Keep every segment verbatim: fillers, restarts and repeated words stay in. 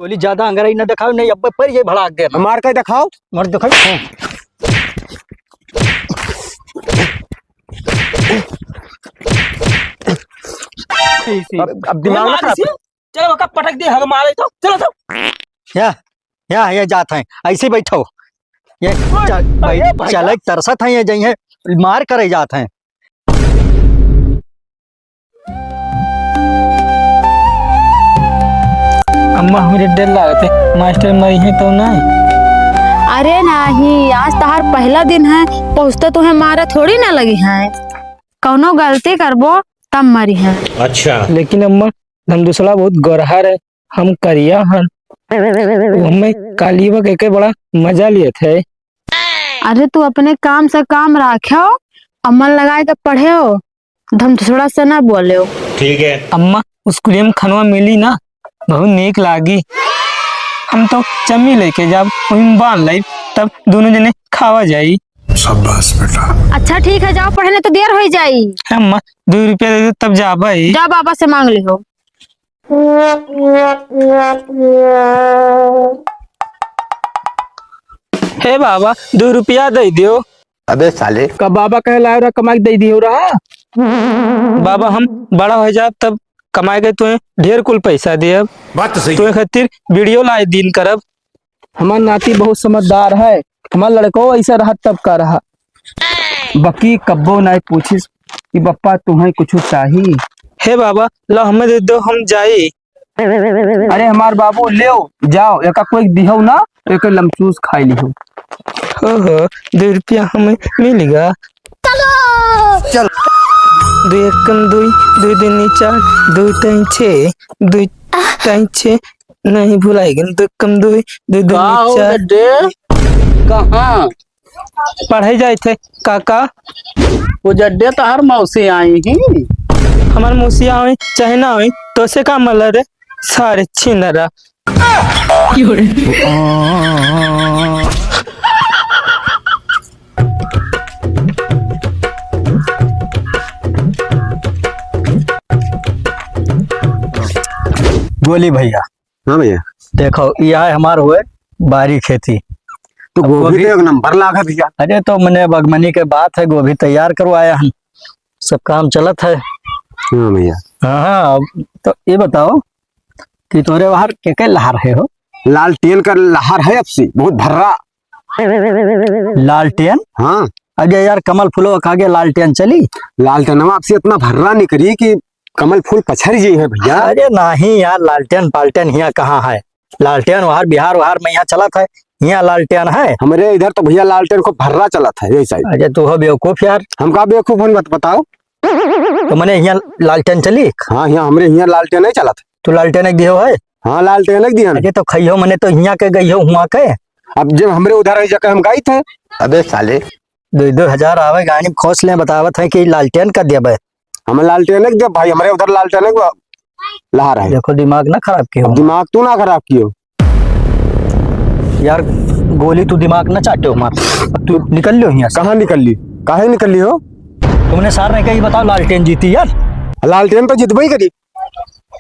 गोली ज्यादा अंगराई न देखाओ, नहीं अब्बे पर ये भड़ाक देना। मार के देखाओ। मार देखाओ। अब, अब दिमाग ना खराब करो। चलो, ओका पटक दे, हम मारे तो। चलो, चलो। या, या, ये जात हैं, ऐसे बैठो। ये ओए, चल, अरे भैया। चले तरसत हैं, ये जइहें, मार करे जात हैं। अम्मा, हमरे डर लागत है, मास्टर मरिहैं तो नहीं? अरे नहीं, आज तहार पहला दिन है, पहुँचते तुहें मारा थोड़ी ना लगिहैं। कौनो गलती करबो तब मरिहैं। अच्छा। लेकिन अम्मा, धमदुसड़ा बहुत गोरहर है, हम करिया हन। वो हमें काली बा के बड़ा मजा लियत है। अरे तू अपने काम से काम राख्यो, अउ मन लगाए के पढ़्यो, धमदुसड़ा से ना बोल्यो। ठीक है। अम्मा, स्कूल में खनवा मिली ना, बहुत नीक लागी। हम तो चम्मी लेके जाब, वही में बांध लेब, तब दोनों जने खावा जाई। शाबाश बेटा। अच्छा ठीक है, जाओ पढ़े, नहीं तो देर होइ जाई। अम्मा, दो रुपया दे दो, तब जाबे। जा बाबा से मांग लिहो। हे बाबा, दो रुपया दे दियो। अबे साले। का बाबा कहे लायो रहा, कमाई के दे दियो रहा? बाबा, हम बड़ा हो जाब तब कमाई के तुम्हें ढेर कुल पैसा दियब। बात तो सही। तुम्हें खातिर वीडियो लाए दिन करब। हमार नाती बहुत समझदार है, हमार लड़को ऐसा रहत तब का रहा। बकी कब्बो नाय पूछिस कि बप्पा तुम्हें कुछ चाही। हे बाबा, ला हमें दे दो, हम जाई। अरे हमार बाबू, लेओ, जाओ, एका कोई दिहो ना, एके लमचूस खाई लिहो। ओहो, दो रुपया हमें मिलेगा। चलो। चल। दो एकम दुई, दो दूनी चार, दो तीन छः, दो तीन छः, नहीं भुलाई गन, दो एकम दुई, दो दूनी का हो चार। गड्ढे? कहाँ? पढ़े जाए थे, काका। वो जड्डे तोहार मौसी आई ही। हमार मौसी आवे चाहे ना आवे, तो से का मतलब रे, सारे छिनरा। गोली भैया। हाँ भैया। देखो, यह है हमार हुए बारी खेती। तो अब गोभी गोभी तो एक नंबर लागा भैया। अरे, तो मने बगमनी के बात है, गोभी तैयार करवाया हम, सब काम चलत है। हाँ भैया। हाँ, हाँ, अब तो ये बताओ कि तोरे बाहर के के लहार है हो? लालटेन का लहार है, अब से बहुत भर्रा। लालटेन? हाँ। अरे यार, कमल फुलवा का आगे लालटेन चली? लालटेनवा अब से इतना भर्रा निकली कि कमल फूल पछर जी है भैया। अरे नहीं यार, लालटेन पालटेन हियाँ कहाँ है? लालटेन वहार बिहार वहार में यहाँ चलत है, हियाँ लालटेन है? हमरे इधर तो भैया लालटेन खूब भर्रा चलत है, यही साइड। अरे तू हो बेवकूफ यार। हम का बेवकूफ हन, बत-, बताओ। तो मने हियाँ लालटेन चली? हाँ, हियाँ हमरे हियाँ लालटेन नहीं चलत। तू लालटेन एक दियो है? हाँ, लालटेन एक दिया ना। अरे तो खइयो मने तो हियाँ के गइयो हुआँ के। अब जब हमरे उधर है जगह हम गई थे। अबे साले। दो, दो हजार आवे गाड़ी में खोस ले बतावत है कि लालटेन का देबे। हम लालटेन एक देब भाई, हमरे उधर लालटेन एक लहार है। देखो दिमाग ना खराब कियो। दिमाग तू ना खराब कियो। यार गोली तू दिमाग ना चाट्यो हमार। अब तू निकल लियो हियाँ से। कहाँ निकल ली? काहे निकल ली हो? तुमने सार नहीं कही बताओ लालटेन जीती यार। लालटेन तो जीतबे ही करी।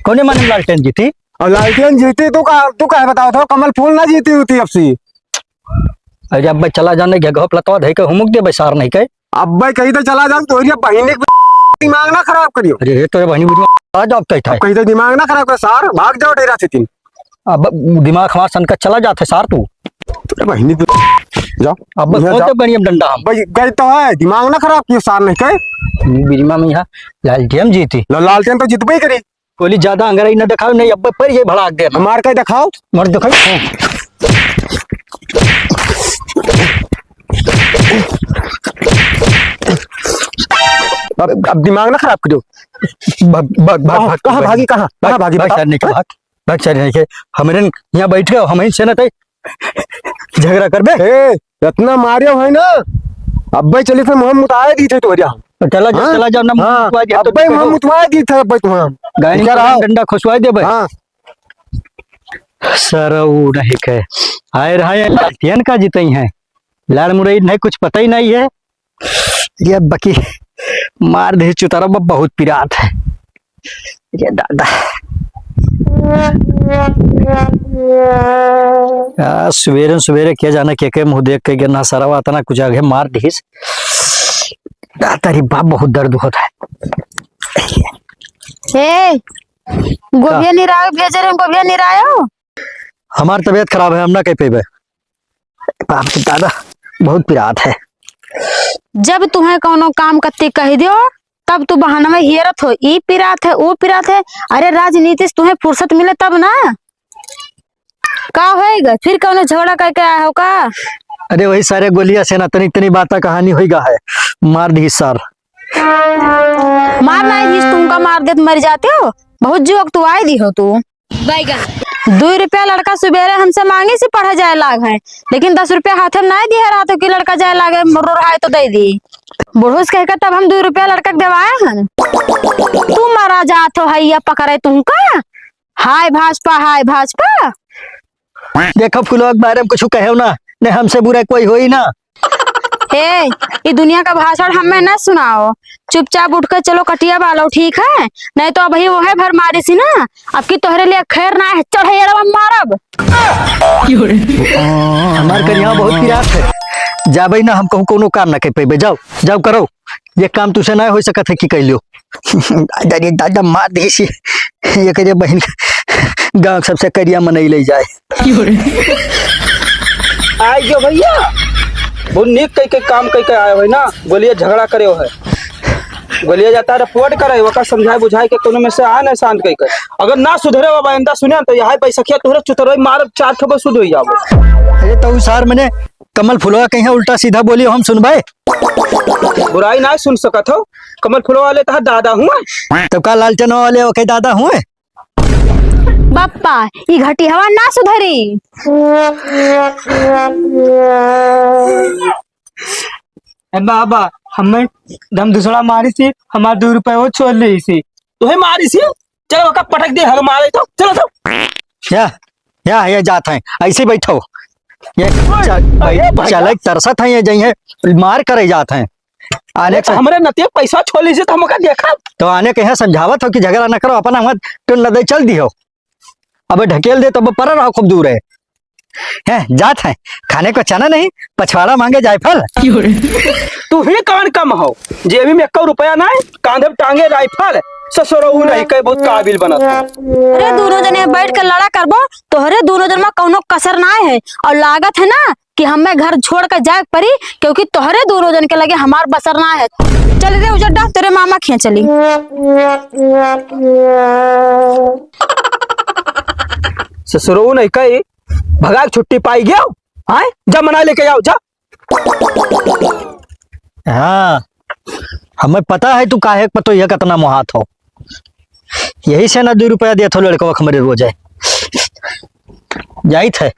कौने माने लालटेन जीती? और लालटेन जीती तू का, तू काहे बताओ था कमल फूल ना जीती होती अब सी। अरे अब भाई चला जाने के घोप लतवा धई के हुमुक दे भाई सार नहीं कहे। अब्बे कही तो चला जाओ, तोहरी बहिनी के दिमाग ना खराब करियो। अरे, हे तोरे बहिनी बुढ़िया, आ जाओ, तय अब ठाय। कही तो दिमाग ना खराब करो सार, भाग जाओ डेरा से तीन। अब दिमाग हमार सन का चला जात है सार तू। तोरे बहिनी तू, जाओ। अब यहाँ बहुत जाओ। बढ़िया डंडा हम। भाई, गए तो है, दिमाग ना खराब कियो सार नहीं कहे। बिजमा में यहाँ लालटेन जीती। ला-, लालटेन तो जीतबे ही करी। गोली ज्यादा अंगराई न दिखाओ, नहीं अब्बे पर ये भड़ाक देना। मार के दिखाओ। मार दिखाओ। अब, अब दिमाग ना खराब करो। भाग, भाग, भाग, कहाँ, भाग, कहाँ भाग, भागी, कहाँ, कहाँ भाग, भागी, भाग, बताओ? शहर नहीं के भाग, भाग, शहर नहीं के। हमरे न यहाँ बैठ गए, हम ही से न तय झगड़ा करबे। ए, इतना मारियो है ना, अब्बे चली थे मुँह मुताए दी थे तोहरिया। तो चला जाओ, हाँ? चला जाओ ना, मुँह हाँ, मुतवा दिया तो अब्बे ठीक मुँह हो। मुतवा दी थे अब्बे तुम। गाड़ी क्या में रहा? डंडा खुसवा दे भाई। हाँ। सरऊ नहीं के। आए रहा ये लालटेन का जीतई हैं। लाड़ मुरई नहीं, कुछ पता ही नहीं है। ये बकी मार दे चुतारा, ब-, बहुत पिरात है। ये दादा। आ, सुबेरे सुबेरे के जाने के के मुँह देख के गिरना सरवा, अतना कुछ आगे मार दिहिस। आ, तारी बाप बहुत दर्द होत है। ए, गोभिया निरायो भेजे रहे, गोभिया निरायो। हमार तबीयत खराब है, हम ना कह पेबे। बाप रे दादा, बहुत पिरात है। जब तुहे कौनो काम कत्ती कह दियो, तब तू बहाना में हेरत हो, ई पिरात है, ऊ पिरात है। अरे राजनीति से तुहे फुर्सत मिले तब ना। का होएगा? फिर कौनो झगड़ा करके आया हो का? अरे वही सारे गोलिया से ना तनी तनी बाता कहानी होइगा है, मार दी सार। मार ना दीस, तुमका मार देत मर जाते हो, बहुत जोक तू आए दी हो तू। बैगन। दुई रुपया लड़का सुबेरे हमसे मांगी से पढ़े जाए लाग है, लेकिन दस रुपया हाथे में नाहीं दिहे रहत हो कि लड़का जाए लागे, रो रहा है तो दे दी। बुढ़ूस कह के तब हम दुई रुपया लड़का के देवाए हन। तू मरा जात हो, हैया पकड़े तुमका। हाय भाजपा, हाय भाजपा। देखो फुलवा के बारे में कुछ कहो ना, नहीं हमसे बुरा कोई होई ना। ए, ई दुनिया का भाषण हमें न सुनाओ, चुपचाप उठ के चलो कटिया बालो, ठीक है? नहीं तो अबही वहे भर मारिसी ना, अब की तोहरे लिए खैर ना है, चढ़े एड़वा मारब। हमार करिया बहुत पिरात है, जाबे ना हम कहूँ कोनो काम ना कर पेबे, जाओ, जाओ करो, ये काम तुसे ना हो सकत है कि कैलियो। अरे दादा मार देसी, ये करे बहन गाँव सबसे करिया मनई ले जाए। आइ गयो भैया, बहुत नीक कई के काम कई के आयो है ना, गोलिया झगड़ा करे हो है। गोलिया जाता है रिपोर्ट करे, ओका समझाए बुझाए के कोनो में से आ ना शांत कई के। अगर ना सुधरे बाबा, आइंदा सुने तो यहाँ बैसखिया तोहरे चुतरवे मारब, चार ठो बस सुध हो जाबो। अरे तो सार मने कमल फुलवा कहीं उल्टा सीधा बोली हम सुनबे? बुराई ना सुन सकत हो, कमल फुलवा वाले तहार दादा हुए। तब का लालचन वाले ओके दादा हुए? बप्पा, ई घटिहवा ना सुधरी। ए बाबा, हमें दम दूसरा मारी सी, हमार दो रुपए वो छोड़ ली सी। तुहे मारी सी? चलो, ओका पटक दे, हल मारे तो, चलो तो। या, या, ये जात हैं, ऐसे बैठो। ये च-, अरे भाई, भैया। चले तरसत हैं, ये जइहें, मार करे जात हैं। आने अरे, तो से हमरे नतिया पैसा छोली से तो हमका देखा। तो आने कहे समझावत हो कि झगड़ा न करो, अपना हुआ टुन न दे, चल दियो। अबे ढकेल दे, तब पर रहो खूब दूर है। हैं, जात हैं, खाने को चना नहीं, पछवाड़ा मांगे जायफल। तू ही कौन कम हो, जेबी में एको रुपया ना है, कांधे पे टांगे राइफल। ससुरो ऊ नहीं कहे बहुत काबिल बनत हो। अरे, दोनों जने बैठ के लड़ा करबो, तोहरे दोनों जन में कौनो कसर ना है। और लागत है ना, कि हमें घर छोड़ के जाए के पड़ी, क्योंकि तोहरे दोनों जन के लगे हमार बसर ना है। चल रे उजड्डा, तेरे मामा खिया चली। ससुरो नहीं कही, भगा के छुट्टी पाई गयो। आए, जा मना लेके आओ, जा। हाँ, हमें पता है तू काहे के पतो यह कितना मोहात हो। यही से ना दो रुपया देत हो लड़कवा के हमरे रोज है। जाइत है,